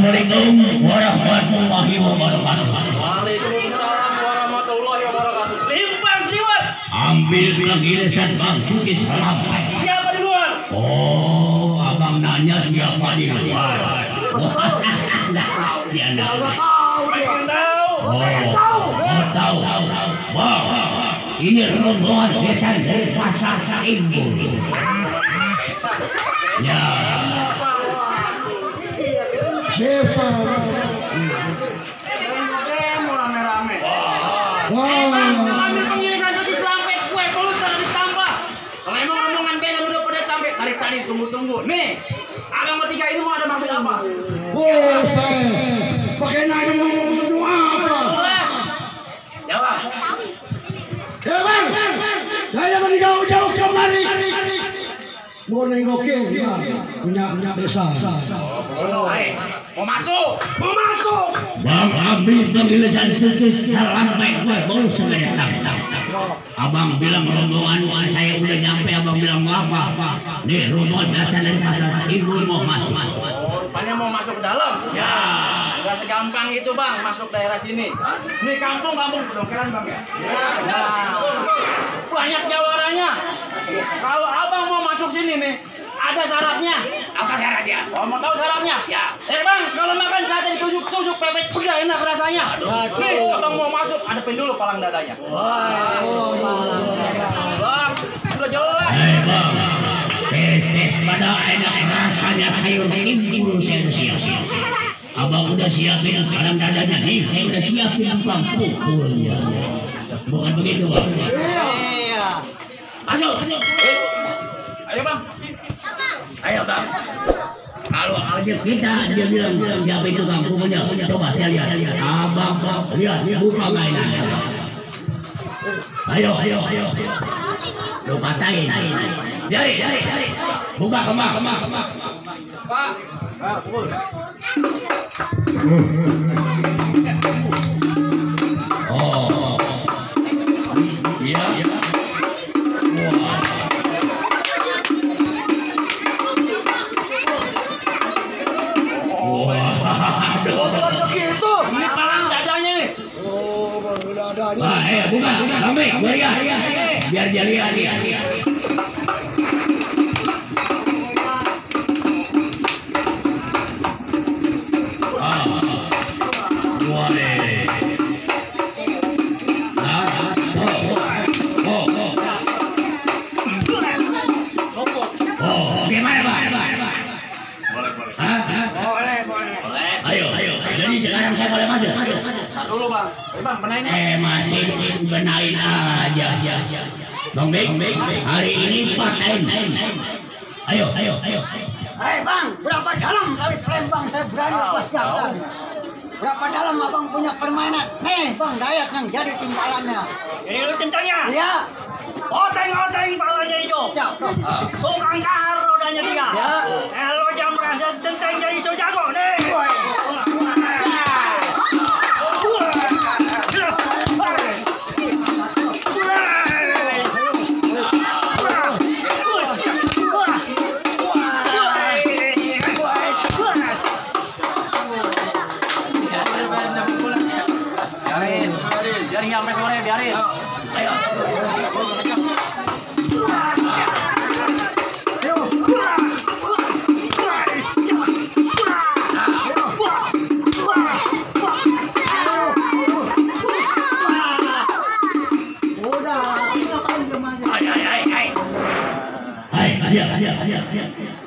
Assalamualaikum warahmatullahi wabarakatuh. Waalaikumsalam warahmatullahi wabarakatuh. Limpang siwat. Ambil giliran Bang Suci salam. Siapa di luar? Oh, abang nanya siapa di luar. Nggak tahu dia. Pengen tahu. Tahu. Wah, ini rombongan besan dari pasar Saimbul. Ya. Desa. Demo rame-rame. Ambil pengirisan cuci selampet kue polutan ditambah. Kalau emang rombongan besan udah pada sampai dari tadi tunggu. Nih, abang bertiga ini mau ada maksud apa? Bosan. Pakai nanya ngomong semua apa? Jelas. Jawab. Ya bang, saya dari jauh-jauh kemari. Mau nengokin ya, punya desa. Mau masuk. Bang ambil giliran Suci salam baik gue baru sengaja datang. Abang bilang rombongan saya udah nyampe, abang bilang mau apa? Nih rombongan biasa dari pasar Saimbul mau masuk. Rupanya mau masuk ke dalam. Ya. Enggak segampang itu bang masuk daerah sini. Ini kampung Pedongkelan bang ya. Banyak jawarannya. Kalau abang mau masuk sini nih, ada syaratnya. Apa syaratnya? Oh, mau tahu syaratnya? Ya. Bang, kalau makan sate ditusuk-tusuk pepes peda enak rasanya. Nih, abang mau masuk, hadapin dulu palang dadanya. Bang, sudah jelas. Hei bang, tetes pada enak rasanya sayur timbul sensial. Abang udah siapin palang dadanya nih, saya udah siapin tukang pukulnya. Bukan begitu bang? Masuk. Ayo bang. Ayo bang. Kalau aja kita dia bilang siapa itu bang pukulnya, coba saya lihat. Abang lihat buka mainannya. Ayo. Lu patahin. Dari. Buka kemak. Pak. Pukul. Oh. Iya. Wah. Begitu. Ini palang dadanya nih. Oh, baru ada. Wah, buka. Ramai, ya. Biar dia lihat. Jadi sekarang saya boleh masuk. Dulu bang. Bang, benahin. Masih benahin aja. Bang Bek, hari ini paten. Ayo. Hei bang, berapa dalam kali pelembang saya berani lepas jantan? Berapa dalam abang punya permainan? Nih bang Dayat yang jadi timbalannya. Ini lu kencangnya. Iya. Oteng palanya itu. Cakep. Tukang kahar rodanya dia. Ya. Lo jangan merasa centeng jadi so jago nih. Biarin sampai sore, biarin. Ayo.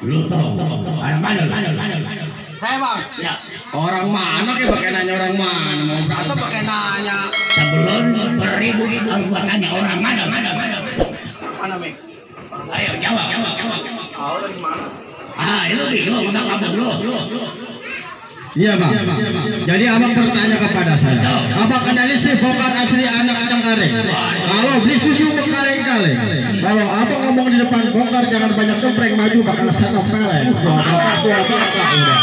Lu tahu. Mana? Hei bang. Ya. Orang mana kayak pakai nanya orang mana? Mau Atau pakai nanya. Sebelum beribu-ribu gua tanya orang mana? Mana Mik? Ayo jawab. Tahu dari mana? Lu udah kabur lu. Iya bang. Jadi abang bertanya kepada saya, abang kenali si bongkar asli anak Cengkareng? Kalau beli susu berkali-kali, kalau abang ngomong di depan bongkar jangan banyak geprek maju bakal satu pelek. Tua udah.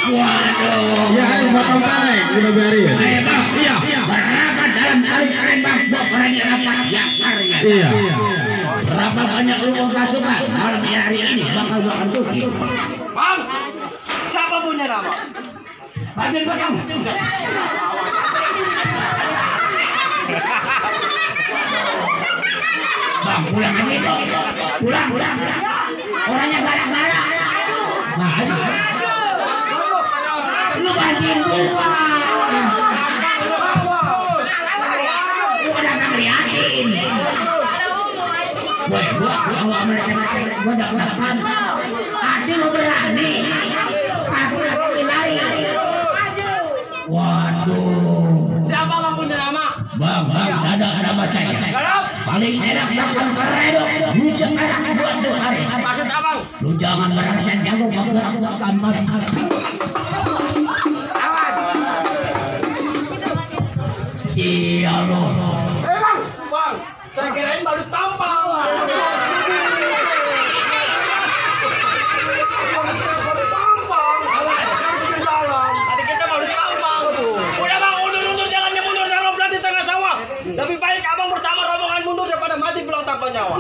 Waduh. Iya ayo potong pelek udah biarin. Ayo bang. Iya. Berapa dalam kali kalian bang? Buat orang yang apa? Ya karya. Iya. Berapa banyak lu mau pasukan malam hari ini bakal tutup. Bang, siapa punya nama? Panggil kamu. Bang, pulang aja dong. Pulang. Orangnya gara-gara. Nah, lu bantuin gua. Lu kenapa ngeliatin? Gua dapat. Hati lu berani. Aku lagi lari. Waduh. Siapa bang punya nama? Bang, ada baca. Garap. Paling enak makan keredok. Lu jangan buat tuh hari. Maksud abang? Lu jangan merasa jago kalau aku akan makan. Sial lo. Bang, saya kirain baru tampang. Tadi kita baru tampang. Udah bang, mundur jalannya mundur jangan berhenti tengah sawah. Lebih baik abang pertama rombongan mundur daripada mati pulang tanpa nyawa.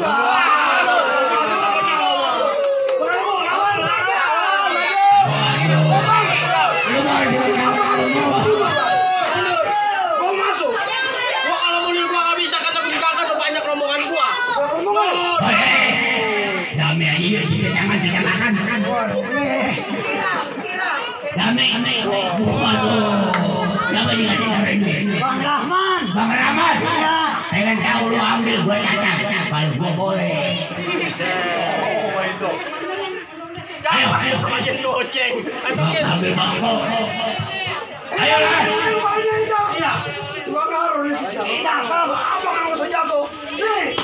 Gua masuk. Gua kalau mundur gua nggak bisa karena belakang tuh banyak rombongan gua. Damai aja yuk, jangan makan. Damai. Waduh. Jangan dikasih ini. Bang Rahman. Bang Rahmat. Iya. Saya kan tahu lu ambil gua cacat. Kalau gua boleh. Ayo. Makin goceng. Ambil bangko. Ayo lah. Iya. Bang Harun. Cakep. Apa kamu sejago? Nih.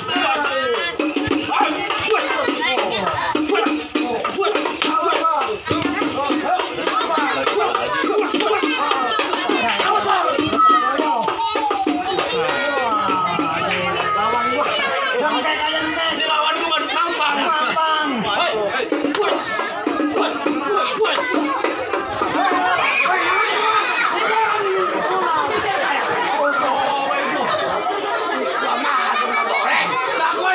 Ini lawan gua baru tampang.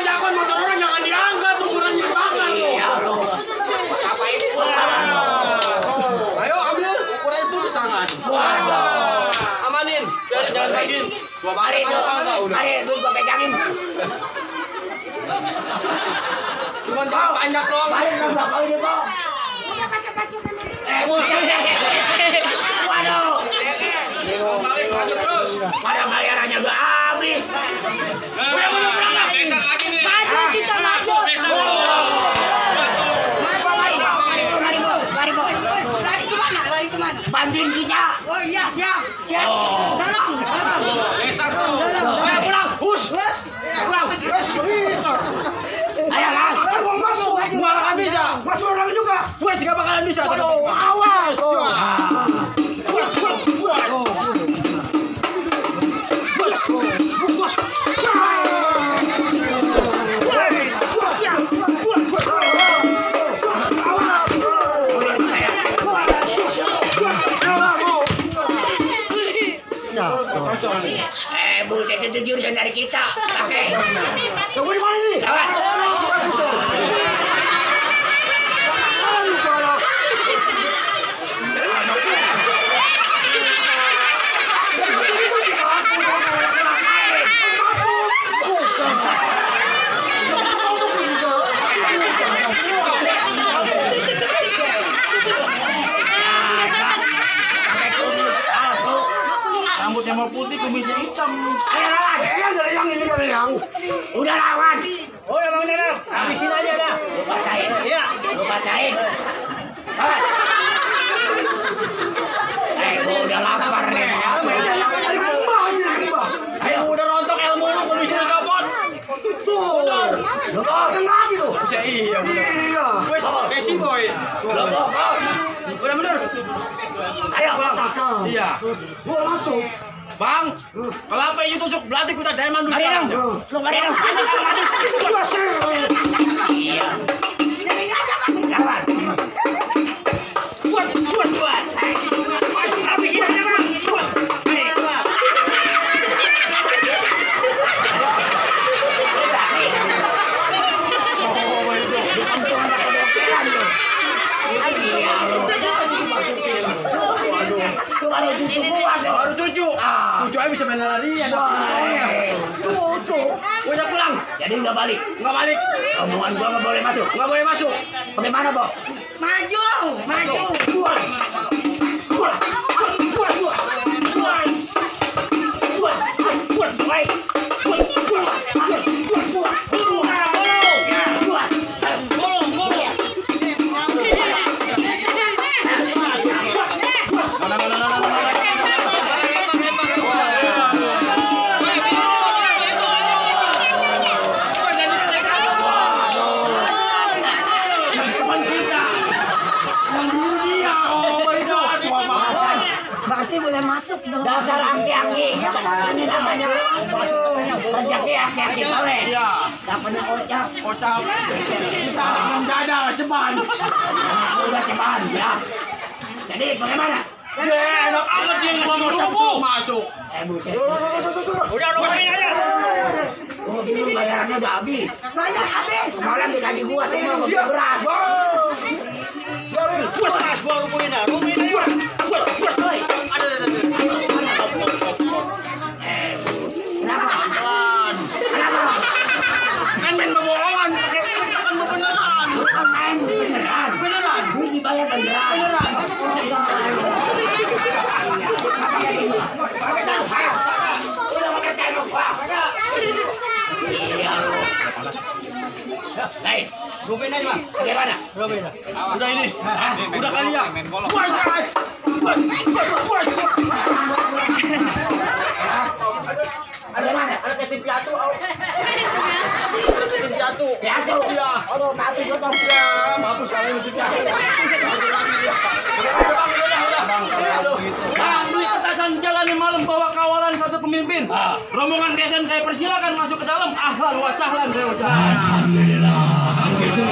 Jagoan motor orang jangan diangkat, ukurannya dimakan loh. Ayo ambil ukuran itu di tangan. Amanin, biar jangan bagiin. Gua balik udah. Mari, lu gua pegangin. Cuman jangan banyak doang. Mari, gua kau ini kok. Waduh. Balik lanjut terus. Pada bayarannya udah habis. Udah mau berangkat. Besar lagi nih. Maju kita maju. Besar. Lari kemana? Bantuin kita. Oh iya siap. Dorong. Besar tuh. Ayo pulang. Hus. Pulang. Ayo lah. Gua nggak bisa. Gua suruh orang juga. Gua nggak bakalan bisa. Awas. Buset itu jurusan dari kita. Oke. Tunggu di mana ini? Rambutnya mau putih, kumisnya hitam. Ayo lawan. Udah lawan. Oh ya Bang Dadang, habisin aja dah. Lu bacain. Iya. Lu bacain. Gua udah lapar nih. Ayo udah rontok ilmu lu, kumisnya copot. Mundur. Lu kok lagi tuh. Iya bener. Wes, Desi boy. Udah mundur. Ayo pulang. Iya. Gua masuk. Bang, kalau apa itu tusuk berarti kita diamond dulu. Mari dong. Lu mari dong. Iya. Lawan. Puas. Habisin aja, Bang. Puas. Udah pulang. Jadi nggak balik. Nggak balik. Rombongan gua nggak boleh masuk. Nggak boleh masuk. Bagaimana, Bo? Maju, maju. Berarti boleh masuk dong. Dasar aki-aki. Ini namanya rezeki aki-aki sore. Iya. Dapatnya kocak. Kocak. Kita menjada ceban. Udah cepat ya. Jadi bagaimana? Enak amat yang ngomong masuk. Buset. Udah robohin aja. Oh, ini bayarannya udah habis. Banyak habis. Semalam dikasih gua semua gua beras. Puas gua robohin aja. Robohin aja. Puas, woy. Ada. Kenapa? Pelan. Kenapa? Kan main kebohongan. Kan beneran. Bukan main beneran. Beneran. Gue dibayar beneran. Beneran. Udah pakai kayu gua. Iya lu. Hei, Robohin aja, Bang. bagaimana? Robohin. Udah ini. Hah? Udah kali ya. Puas, guys. Puas. Bagaimana? Ada ketip jatuh. Ketip jatuh. Jatuh. Iya. Aduh, mati gua dong. Ya, bagus kali ketip jatuh. Bang, beli petasan jalan di malam bawa kawalan satu pemimpin. Rombongan desen saya persilakan masuk ke dalam. Ahlan wa sahlan saya ucapkan. Alhamdulillah. Begitu.